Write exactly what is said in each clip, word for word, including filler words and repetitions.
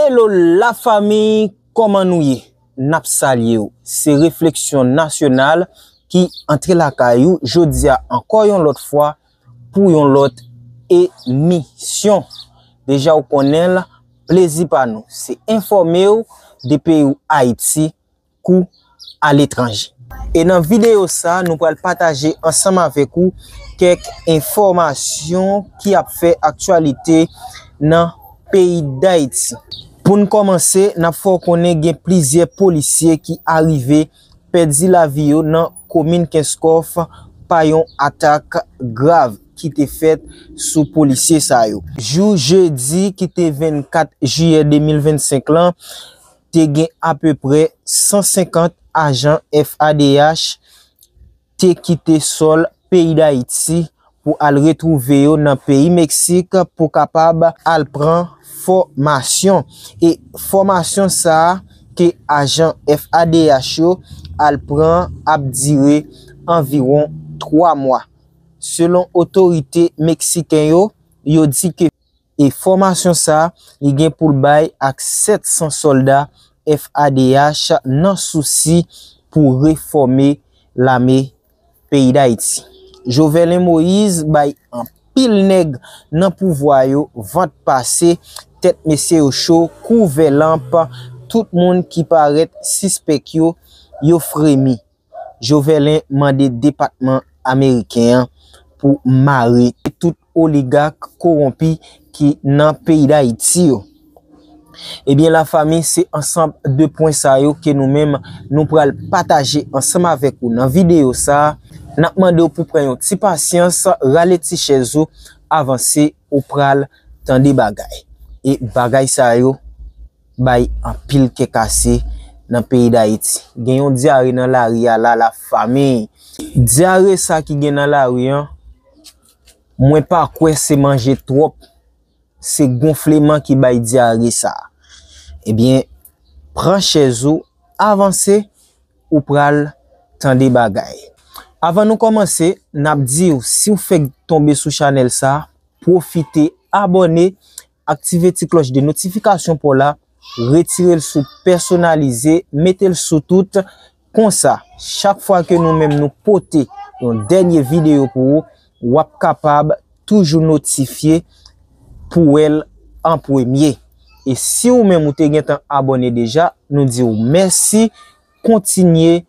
Hello la fanmi, kòman nou ye? N ap salye w. Se Refleksyon Nasyonal ki antre lakay ou jodi a ankò yon lòt fwa pou yon lòt emisyon. Deja w konnen l, plezi pa nou se enfòme w de peyi w Ayiti kou aletranje. E nan videyo sa, nou pral pataje ansanm avèk ou kèk enfòmasyon ki ap fè aktyalite nan peyi Dayiti. Pou n kòmanse, n ap fè w konnen gen plizyè polisye ki arive pèdi lavi yo nan komin Kenskòf pa yon atak grav ki te fèt sou polisye sa yo. Jou jedi ki te vennkat jiyè de mil vennsenk lan, te gen apeprè san senkant ajan F A D H te kite sòl peyi Dayiti pou al retwouve yo nan peyi Meksik pou kapab al pran fòmasyon. E fòmasyon sa a ke ajan F A D H yo al pran ap dire anviwon twa mwa. Selon otorite meksiken yo, yo di ke e fòmasyon sa a, li gen pou l bay ak sèt san sòlda F A D H nan sousi pou refòme lame peyi Dayiti. Jovenel Moïse bay anpil nèg nan pouvwa yo vant pase, tèt mesye yo cho, kouvè lanp, tout moun ki parèt sispèk yo, yo fremi. Jovenel mande depatman ameriken an pou mare tout oligak kowonpi ki nan peyi Dayiti yo. Ebyen, lafanmi, se ansanm de pwen sa yo ke nou menm nou pral pataje ansanm avèk ou nan videyo sa a. N ap mande w pou pran yon ti pasyans, rale ti chèz ou, avanse, ou pral tande bagay. E bagay sa yo bay anpil kè kase nan peyi Dayiti. Gen yon dyare nan lari a la, lafanmi. Dyare sa ki gen nan lari an, mwen pa kwè se manje twòp, se gonfleman ki bay dyare sa. Ebyen, pran chèz ou, avanse, ou pral tande bagay. Avan nou kòmanse, n ap di w, si w fèk tonbe sou chanèl sa, pwofite abòne, aktive ti klòch de notifikasyon pa w la, retire l sou pèsonalize, mete l sou tout. Konsa, chak fwa ke nou menm nou pote yon dènye videyo pou ou, w ap kapab toujou notifye pou wè l an premye. E si ou menm ou te gentan abòne deja, nou di w mèsi. Kontinye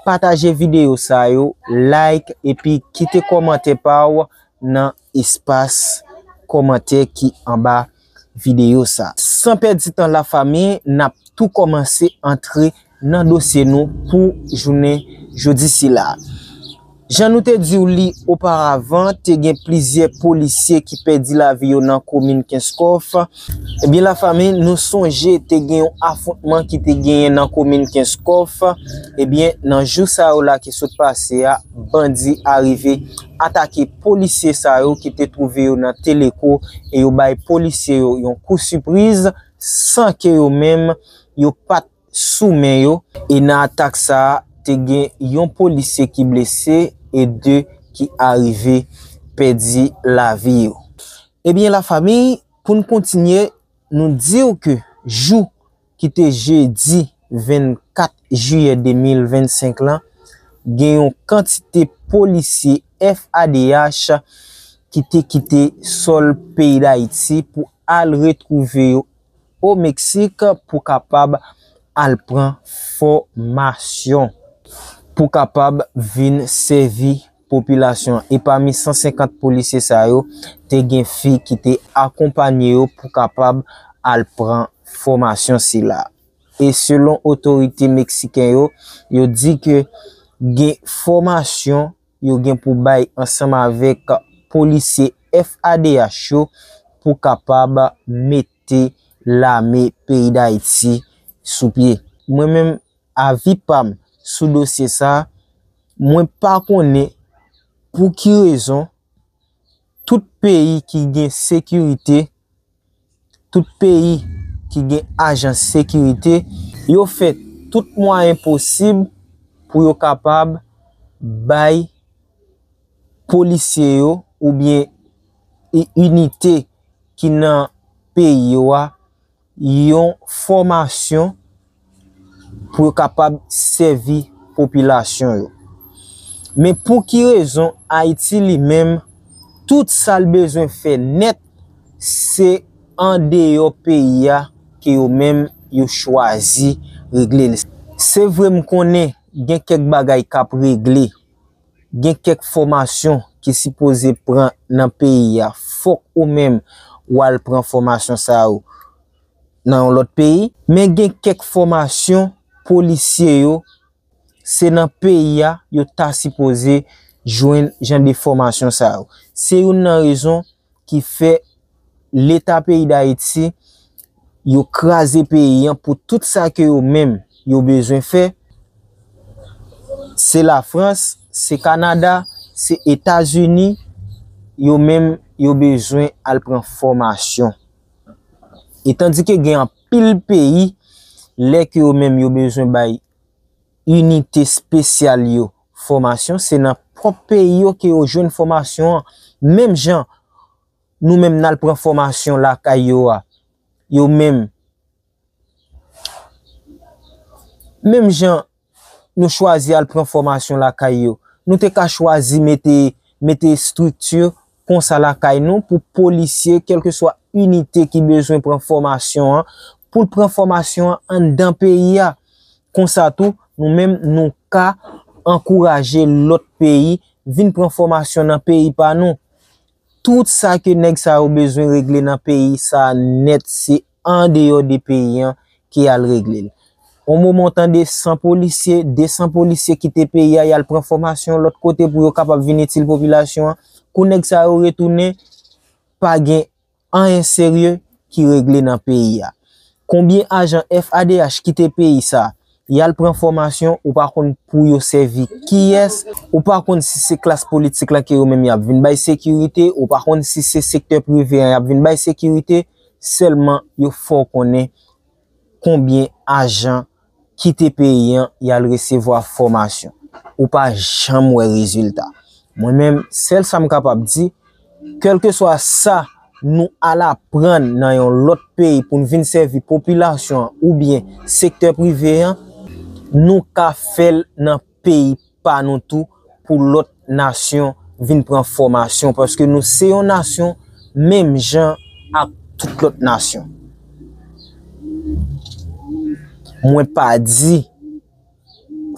pataje videyo sa yo, like, epi kite kòmantè pa w nan espas kòmantè ki anba videyo sa. San pèdi tan, lafanmi, n ap tou kòmanse antre nan dosye nou pou jounen jodi sila. Jan nou te di w li oparavan, te gen plizyè polisye ki pèdi lavi yo nan komin Kenskòf. Ebyen, lafanmi, nou sonje te gen yon afwontman ki te genyen nan komin Kenskòf. Ebyen, nan jou sa yo la ki sot pase a, bandi arive atake polisye sa yo ki te twouve yo nan Teleco e yo bay polisye yo yon kou sipriz san ke yo menm yo pa t sou men yo. E nan atak sa a, te gen yon polisye ki blese e de ki arive pèdi lavi yo. Ebyen, lafanmi, pou n kontinye, nou di w ke jou ki te jedi vennkat jiyè de mil vennsenk lan, gen yon kantite polisye F A D H ki te kite sòl peyi Dayiti pou al retwouve yo o Meksik pou kapab al pran fòmasyon, pou kapab vin sèvi popilasyon an. E pami san senkant polisye sa yo, te gen fi ki te akonpanye yo pou kapab al pran fòmasyon sila. E selon otorite meksiken yo, yo di ke gen fòmasyon yo gen pou bay ansanm avèk polisye F A D H yo pou kapab mete lame peyi Dayiti sou pye. Mwen menm, avi pa m sou dosye sa a, mwen pa konnen pou ki rezon tout peyi ki gen sekirite, tout peyi ki gen ajan sekirite, yo fè tout mwayen posib pou yo kapab bay polisye yo oubyen i-, inite ki nan peyi yo a yon fòmasyon pou yo kapab sèvi popilasyon yo. Men pou ki rezon Ayiti li menm, tout sa l bezwen fè nèt, se andeyò peyi a ke yo menm yo chwazi regle l. Se vre, m konnen gen kèk bagay k ap regle, gen kèk fòmasyon ki sipoze pran nan peyi a. Fòk ou menm w al pran fòmasyon sa yo nan yon lòt peyi. Men gen kèk fòmasyon polisye yo, se nan peyi a yo ta sipoze jwenn jan de fòmasyon sa yo. Se youn nan rezon ki fè Leta peyi Dayiti, yo kraze peyi an pou tout sa ke yo menm yo bezwen fè. Se Lafrans, se Kanada, se Etazini, yo menm yo bezwen al pran fòmasyon. E tandike gen anpil peyi, lè ke yo menm yo bezwen bay inite espesyal yo fòmasyon, se nan pwòp peyi yo ke yo jwenn fòmasyon an. Menm jan nou menm n al pran fòmasyon lakay yo a, yo menm, menm jan nou chwazi al pran fòmasyon lakay yo, nou te ka chwazi mete, mete estrikti konsa lakay nou pou polisye, kèlkeswa inite ki bezwen pran fòmasyon an, pou l pran fòmasyon an anndan peyi a. Konsa tou, nou menm, nou ka ankouraje lòt peyi vin pran fòmasyon nan peyi pa nou. Tout sa ke nèg sa yo bezwen regle nan peyi sa a nèt, se andeyò de peyi an ke y al regle l. On moman w tande san polisye, de san polisye kite peyi a, y al pran fòmasyon lòt kote pou yo kapab vin itil popilasyon an. Kou nèg sa yo retounen, pa gen anyen serye ki regle nan peyi a. Konbyen ajan F A D H kite peyi sa a? Y al pran fòmasyon, ou pa konn pou yo sèvi kiyès, ou pa konn si se klas politik la ke yo menm y ap vin bay sekirite, ou pa konn si se sektè prive an y ap vin bay sekirite, sèlman yo fè w konnen konbyen ajan kite peyi an, y al resevwa fòmasyon. Ou pa janm wè rezilta. Mwen menm, sèl sa m kapab di, kèlkeswa sa nou al aprann nan yon lòt peyi pou n vin sèvi popilasyon an oubyen sektè prive an, nou ka fè l nan peyi pa nou tou pou lòt nasyon vin pran fòmasyon, paske nou se yon nasyon menm jan ak tout lòt nasyon. Mwen pa di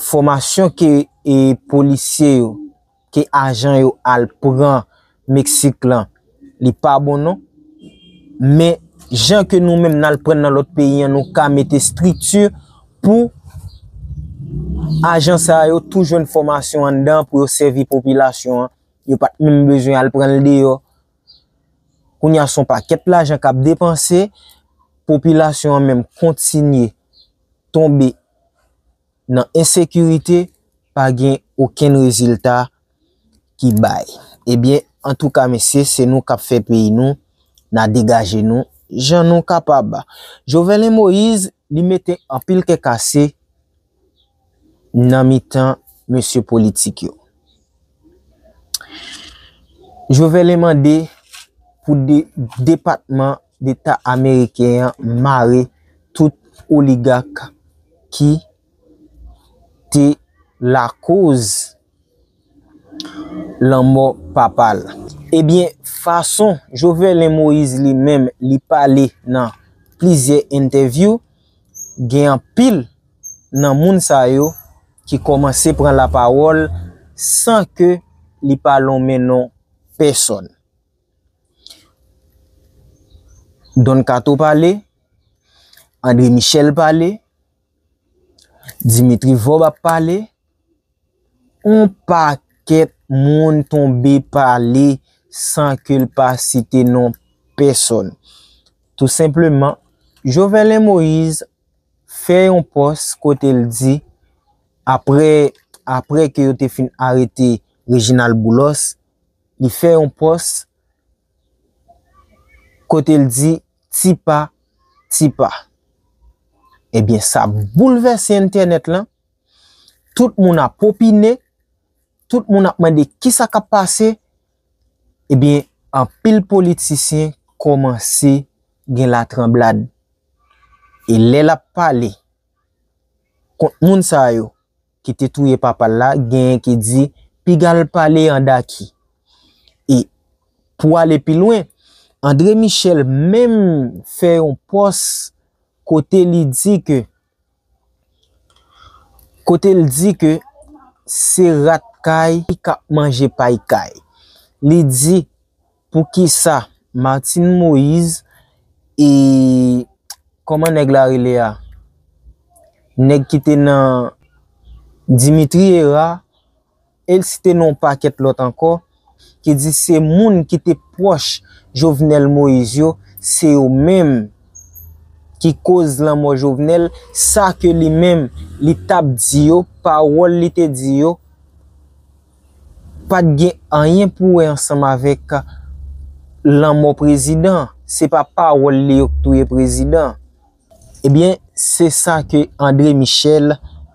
fòmasyon ke, e, polisye yo, ke ajan yo al pran Meksik lan, li pa bon non. Men jan ke nou menm n al pran nan lòt peyi an, nou ka mete estrikti pou ajan sa yo tou jwenn fòmasyon anndan pou yo sèvi popilasyon an. Yo pa t menm bezwen al pran l deyò. Kounye a, se yon pakèt lajan k ap depanse, popilasyon an menm kontinye tonbe nan ensekirite, pa gen okenn rezilta ki bay. Ebyen, antouka, mesye, se nou k ap fè peyi nou, n a degaje nou jan nou kapab. Jovenel Moïse, li mete anpil kè kase nan mitan mesye politik yo. Jovenel mande pou de, Depatman Deta ameriken an mare tout oligak ki te lakoz lanmò papa l. Ebyen, fason Jovenel Moïse li menm li pale nan plizyè entèvyou, gen anpil nan moun sa yo ki kòmanse pran lapawòl san ke li pa lonmen non pèsòn. Don Kato pale, André Michel pale, Dimitri Vorbe ap pale, yon pakèt moun tonbe pale san ke l pa site non pèsòn. Tou senpleman, Jovenel Moïse fè yon pòs kote l di, apre, apre ke yo te fin arete Reginald Boulos, li fè yon pòs kote l di, "Ti pa, ti pa." Ebyen, sa boulvèse entènèt lan. Tout moun ap opine, tout moun ap mande kisa k ap pase. Ebyen, anpil politisyen kòmanse gen latranblad. E lè l ap pale kont moun sa yo ki te touye papa l la, genyen ki di, "Piga l pale an daki." E pou ale pi lwen, André Michel menm fè yon pòs kote li di ke, kote l di ke se rat kay k ap manje pay kay. Li di, poukisa Martine Moïse e, kòman nèg la rele a? Nèg ki te nan Dimitri Hérard, e l site non pakèt lòt ankò, ki di se moun ki te pwòch Jovenel Moïse yo, se yo menm ki koz lanmò Jovenel, sa ke li menm li t ap di yo, pawòl li te di yo, pa t gen anyen pou wè ansanm avèk lanmò prezidan. Se pa pawòl li yo k touye prezidan. Ebyen, se sa ke André Michel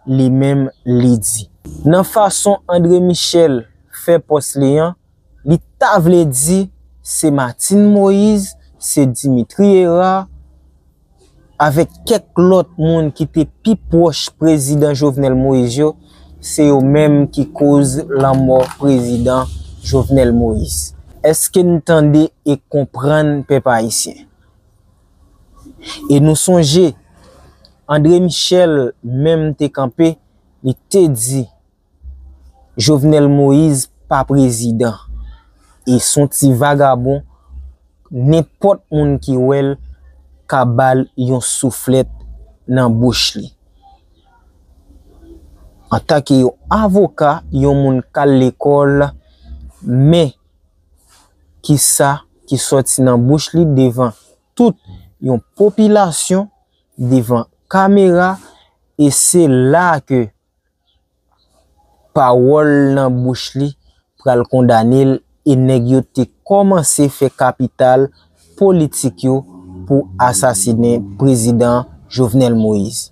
li menm li di. Nan fason André Michel fè pòs li an, li ta vle di se Martine Moïse, se Dimitri Hérard, avèk kèk lòt moun ki te pi pwòch prezidan Jovenel Moïse yo, se yo menm ki koz lanmò prezidan Jovenel Moïse. Èske n tande e konprann, pèp ayisyen? E nou sonje, André Michel menm te kanpe, li te di, Jovenel Moïse pa prezidan. E s on ti vagabon, nenpòt moun ki wè l ka ba l yon souflèt nan bouch li. Antanke yon avoka, yon moun k al lekòl, men kisa ki sòti nan bouch li devan tout yon popilasyon, devan kamera, e se la ke pawòl nan bouch li pral kondane l, e nèg yo te kòmanse fè kapital politik yo pou asasinen prezidan Jovenel Moïse.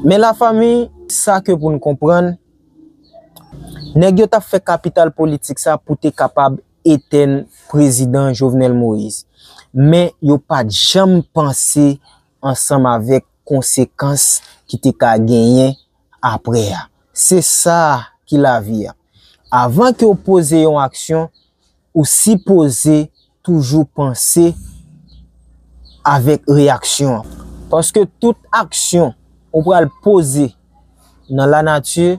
Men lafanmi, sa ke pou n konprann, nèg yo t ap fè kapital politik sa pou te kapab etèn prezidan Jovenel Moïse. Men yo pa t janm panse ansanm avèk konsekans ki te ka genyen apre a. Se sa ki lavi a. Avan ke w poze yon aksyon, ou sipoze toujou panse avèk reyaksyon an. Paske tout aksyon ou pral poze nan lanati,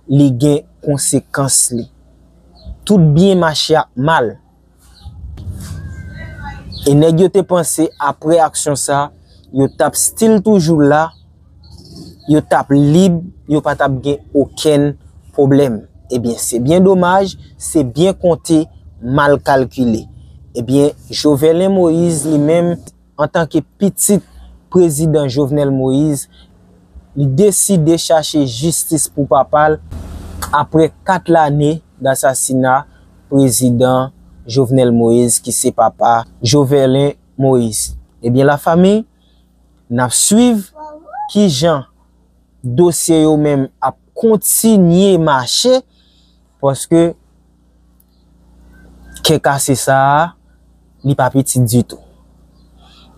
li gen konsekans li. Tout byen mache ak mal. E nèg yo te panse apre aksyon sa, yo t ap still toujou la, yo t ap lib, yo pa t ap gen okenn pwoblèm. Ebyen, se byen domaj, se byen konte, mal kalkile. Ebyen, Jovelin Moïse li menm, antanke pitit prezidan Jovenel Moïse, li deside chache jistis pou papa l apre kat lane dasasina prezidan Jovenel Moïse, ki se papa Jovelin Moïse. Ebyen, lafanmi, n ap swiv kijan dosye yo menm ap kontinye mache, paske kè kase sa a, li pa piti ditou.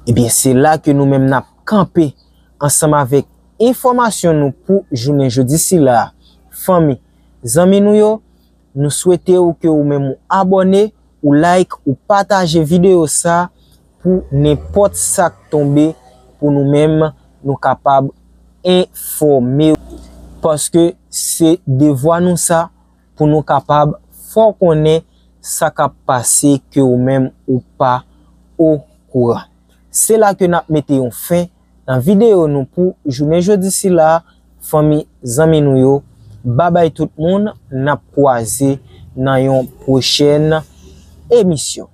Ebyen, se la ke nou menm n ap kanpe ansanm avèk enfòmasyon nou pou jounen jodi sila a. Fanmi, zanmi nou yo, nou swete w ke ou menm ou abòne, ou like, ou pataje videyo sa pou nenpòt sa k tonbe, pou nou menm nou kapab enfòme w. Paske se devwa nou sa pou nou kapab fè w konnen sa k ap pase ke ou menm ou pa okouran. Se la ke n ap mete yon fen nan videyo nou pou jounen jodi sila a, fanmi, zanmi nou yo. Babay tout moun, n ap kwaze nan yon pwochèn emisyon.